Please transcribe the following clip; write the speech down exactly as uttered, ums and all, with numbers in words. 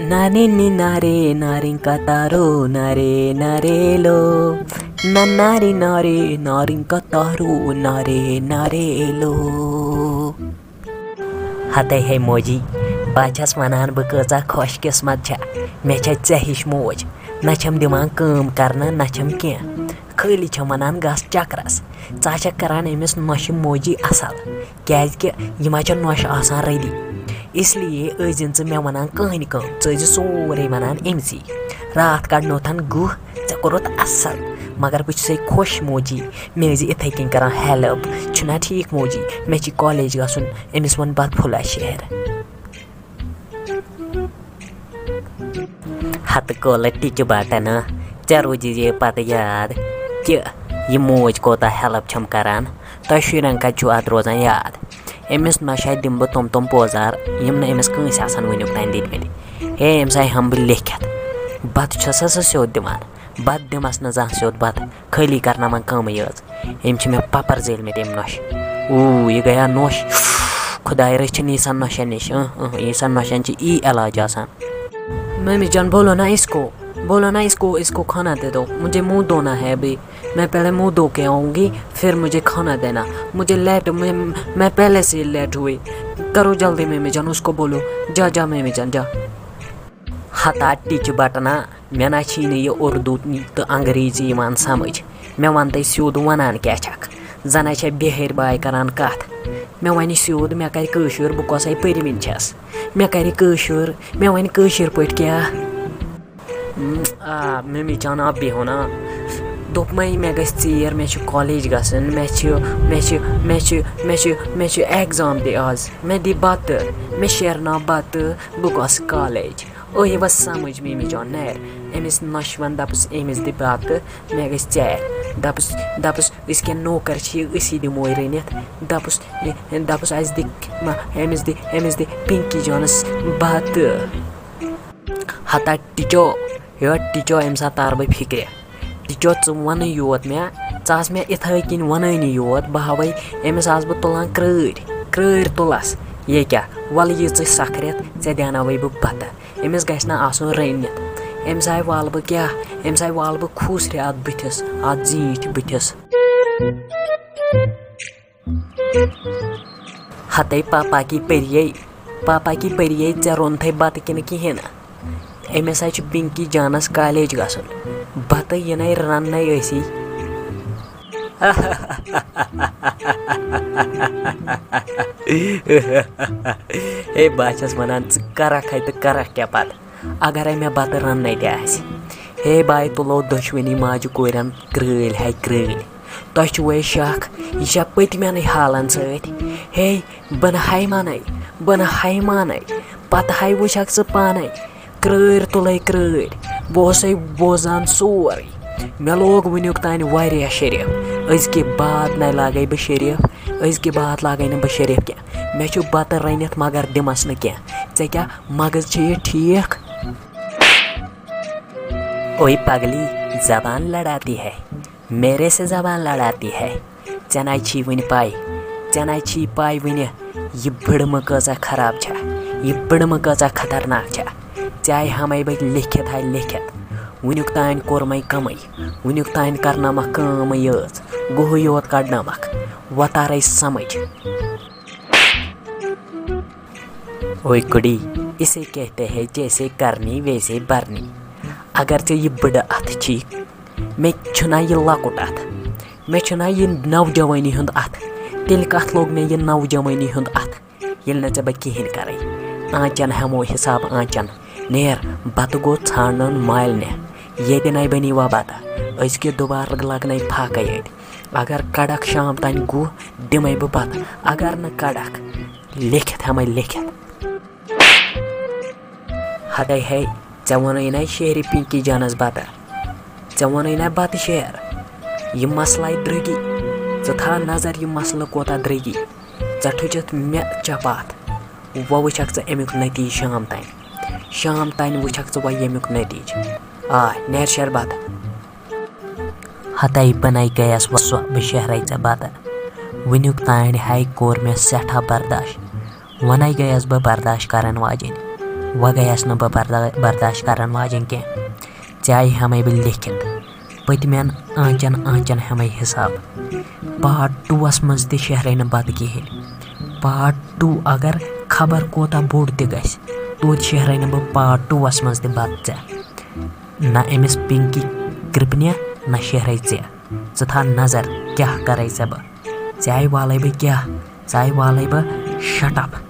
Nari ni nari, narin kataro, nare nare lo. Na nari nari, narin kataro, nare nare lo. ہتے ہے موجی، بہٕ چھَس وَنان، بہٕ کۭژاہ خۄش قٕسمت چھےٚ، مےٚ چھےٚ ژےٚ ہِش موج۔ نہ چھَم دِوان کٲم کرنہٕ، نہ چھَم کینٛہہ، خٲلی چھَم وَنان، "گژھ چکرس۔" ژٕ ہا چھَکھ کران أمِس نۄشہِ موجی اَصٕل، کیٛازِکہِ یِم ہا چھےٚ نۄشہِ آسان ریڈی۔ اس لیے ٲسۍ زِ نہٕ ژٕ مےٚ وَنان کٕہٕنۍ کٲم، ژٕ ٲسۍ زِ سورُے وَنان أمۍسٕے۔ راتھ کَڑنوتھن گُہہ، ژےٚ کوٚرُتھ اَصٕل، مگر بہٕ چھُسَے خۄش موجی، مےٚ ٲسۍ زِ یِتھَے کٔنۍ کران ہیلپ۔ چھُنہ ٹھیٖک موجی، مےٚ چھِ کالیج گژھُن، أمِس وَن بَتہٕ پھوٚلہ شعر۔ ہتہٕ کولہٕ ٹِچہِ بٹن، ژےٚ روٗزِ یہِ پتہٕ یاد کہِ یہِ موج کوٗتاہ ہیلپ چھم کران۔ تۄہہِ شُرٮ۪ن کتہِ چھُو اتھ روزان یاد؟ أمِس نۄشہِ دِمہٕ بہٕ تِم تِم پوزار، یِم نہٕ أمِس کٲنٛسہِ آسن وٕنیُک تام دِتمٕتۍ۔ ہے، أمِس آیہِ ہم بہٕ لیکھِتھ۔ بتہٕ چھسا سُہ سیوٚد دِوان؟ بتہٕ دِمس نہٕ زانٛہہ سیوٚد بتہٕ، خٲلی کرناوان کٲمٕے یٲژ۔ أمۍ چھِ مےٚ پپر زیٖلمٕتۍ أمۍ نۄشہِ۔ اوٗ، یہِ گٔیا نۄش۔ خداے رٔچھِنۍ ییٖژہن نۄشن نِش۔ اۭں، اۭں، ییٖژہن نۄشن چھِ یی علاج آسان۔ ممی جان، بولو نا اس کو، بولو نا اس کو، اس کو کھانا دے دو، مجھے منہ دھونا ہے ابھی۔ میں پہلے منہ دھو کے آؤں گی، پھر مجھے کھانا دینا۔ مجھے لیٹ، میں، میں پہلے سے لیٹ ہوئی۔ کرو جلدی ممی جان، اس کو بولو۔ جا، جا ممی جان، جا۔ ہتا ٹِچہِ بٹنا، مےٚ نہ چھی نہٕ یہِ اُردو تہٕ انگریزی یِوان سمجھ۔ مےٚ وَن تہٕ سیوٚد وَنان کیٛاہ چھَکھ؟ زَنَے چھےٚ بِہٲرۍ باے کران کَتھ۔ مےٚ وَنہِ سیوٚد، مےٚ کَرِ کٲشُر، بہٕ کۄسَے پٔرۍوٕنۍ چھَس؟ مےٚ کَرِ کٲشُر، مےٚ وَنہِ کٲشِر پٲٹھۍ کیٛاہ؟ آ، ممی جان، آپ بھی ہو نا۔ دوٚپمَے، مےٚ گژھِ ژیر، مےٚ چھُ کالیج گژھُن، مےٚ چھُ، مےٚ چھُ، مےٚ چھُ، مےٚ چھُ، مےٚ چھُ ایگزام تہِ آز۔ مےٚ دِ بَتہٕ، مےٚ شیرناو بَتہٕ، بہٕ گژھٕ کالیج۔ او، یہِ وَ سمجھ ممی جان، نیر۔ أمِس نۄشہِ وَن، دَپُس، أمِس دِ بَتہٕ، مےٚ گژھِ ژیر۔ دَپُس، دَپُس، أسۍ کیٛاہ نوکر چھِ، أسی دِمو رٔنِتھ۔ دَپُس، یہِ، دَپُس، اَسہِ دِ، مہ، أمِس دِ، أمِس دِ پِنکی جانَس بَتہٕ۔ ہتا ٹِچو، یو ٹِچو، أمۍ ساتہٕ تارٕ بہٕ فِکرِ۔ ٹِچو، ژٕ وَنہٕ یوت مےٚ، ژٕ آس مےٚ اِتھَے کِنۍ وَنٲنی یوت، بہٕ ہاوَے أمِس آس بہٕ تُلان کرٛٲرۍ، کرٛٲرۍ تُلَس۔ یہِ کیٛاہ؟ وَلہٕ یہِ ژٕ سَکھ رٮ۪تھ، ژےٚ دیٛاناوَے بہٕ بَتہٕ۔ أمِس گژھِ نہ آسُن رٔنِتھ۔ أمِس آیہِ والہٕ بہٕ کیٛاہ؟ أمِس آیہِ والہٕ بہٕ کھوٗسرِ اَتھ بٕتھِس، اَتھ زیٖٹھۍ بٕتھِس۔ ہتے پاپا کی پریے، پاپا کی پریے، ژےٚ روٚنتھٕے بَتہٕ کِنہٕ کِہیٖنۍ نہٕ؟ أمِس ہا چھُ پِنکی جانَس کالیج گژھُن۔ بَتہٕ یِنَے رَننَے أسی۔ ہے، بہٕ ہا چھَس وَنان، ژٕ کَرَکھ ہے تہٕ کَرَکھ کیٛاہ پَتہٕ؟ اگرے مےٚ بتہٕ رننے تہِ آسہِ۔ ہے باے، تُلو دۄشوٕنی ماجہِ کورٮ۪ن کرٛٲلۍ ہے کرٛٲلۍ۔ تۄہہِ چھُوے شک، یہِ چھا پٔتمٮ۪نٕے حالن سۭتۍ؟ ہے، بہٕ نہٕ ہاے مانے، بہٕ نہٕ ہاے مانے۔ پتہٕ ہاے وٕچھکھ ژٕ پانے۔ کرٛٲلۍ تُلے کرٛٲلۍ۔ بہٕ اوسے بوزان سورُے۔ مےٚ لوگ وٕنیُک تام واریاہ شریف۔ أزکہِ بعد نَے لاگے بہٕ شریف، أزکہِ بعد لاگے نہٕ بہٕ شریف کینٛہہ۔ مےٚ چھُ بتہٕ رٔنِتھ مگر دِمس نہٕ کینٛہہ۔ ژےٚ کیٛاہ مغز چھے یہِ ٹھیٖک؟ اوے پگلی، زبان لڑاتی ہے، میرے سے زبان لڑاتی ہے۔ ژےٚ نَے چھی وٕنہِ پَے، ژےٚ نَے چھی پَے وٕنہِ یہِ بٕڑمہٕ کۭژاہ خراب چھےٚ، یہِ بٕڑمہٕ کۭژاہ خطرناک چھےٚ۔ ژےٚ آیہِ ہمے بٔتۍ لیکھِتھ ہاے لیکھِتھ۔ وٕنیُک تام کوٚرمَے کَمٕے، وٕنیُک تام کرنٲومَکھ کٲمٕے یٲژ، گُہٕے یوت کڑنٲومَکھ۔ وۄتارَے سمجھ۔ اوے کُڑی، اسے کہتے ہیں جیسے کرنی ویسے بھرنی۔ اگر ژےٚ یہِ بٕڑٕ اَتھٕ چھی، مےٚ چھُنہ یہِ لۄکُٹ اَتھٕ، مےٚ چھُنہ یہِ نوجوٲنی ہُنٛد اَتھٕ، تیٚلہِ کَتھ لوٚگ مےٚ یہِ نوجوٲنی ہُنٛد اَتھٕ، ییٚلہِ نہٕ ژےٚ بہٕ کِہیٖنۍ کَرَے؟ آنٛچَن ہٮ۪مو حِساب آنٛچَن، نیر، بَتہٕ گوٚو ژھانٛڈنَن مالِنہِ، ییٚتہِ نَے بَنی وۄنۍ بَتہٕ، أزکہِ دُبارٕ لَگنَے پھاکَے أتۍ۔ اگر کَڑَکھ شام تام گُہہ، دِمَے بہٕ بَتہٕ، اگر نہٕ کَڑَکھ، لیکھِتھ ہٮ۪مَے لیکھِتھ۔ ہتے ہے، ژےٚ ووٚنُے نَے شعرِ پِنکی جانَس بَتہٕ۔ ژےٚ ووٚنُے نَے بَتہٕ شعر۔ یہِ مسلَے درٛگی۔ ژٕ تھاو نظر، یہِ مسلہٕ کوٗتاہ درٛگی۔ ژےٚ ٹھُچَتھ مےٚ چپاتھ۔ وۄنۍ وٕچھَکھ ژٕ اَمیُک نتیٖجہٕ شام تام۔ شام تام وٕچھَکھ ژٕ وۄنۍ ییٚمیُک نتیٖجہٕ۔ آ، نیر شعر بَتہٕ۔ ہتے بنائی گیس وسو بہٕ شہرے ژےٚ بتہٕ۔ وٕنیُک تانۍ ہاے کوٚر مےٚ سٮ۪ٹھاہ برداش۔ وۄنۍ گٔیَس بہٕ برداشت کرن واجیٚنۍ۔ وۄنۍ گٔیَس نہٕ بہٕ بردا-، برداشت کرن واجیٚنۍ کینٛہہ۔ ژےٚ ہٮ۪مَے بہٕ لیکھِتھ۔ پٔتمٮ۪ن آنٛچن آنٛچن ہٮ۪مَے حساب۔ پارٹ ٹوٗوَس منٛز تہِ شیہرے نہٕ بتہٕ کِہیٖنۍ۔ پارٹ ٹوٗ اگر خبر کوٗتاہ بوٚڑ تہِ گژھِ، توتہِ شیہرے نہٕ بہٕ پارٹ ٹوٗوَس منٛز تہِ بتہٕ ژےٚ۔ نہ أمِس پِنکی کرپنہِ، نہ شیہرے ژےٚ۔ ژٕ تھاو نظر، کیٛاہ کرے ژےٚ بہٕ؟ ژےٚ والے بہٕ کیٛاہ؟ ژےٚ والے بہٕ شٹ اپ۔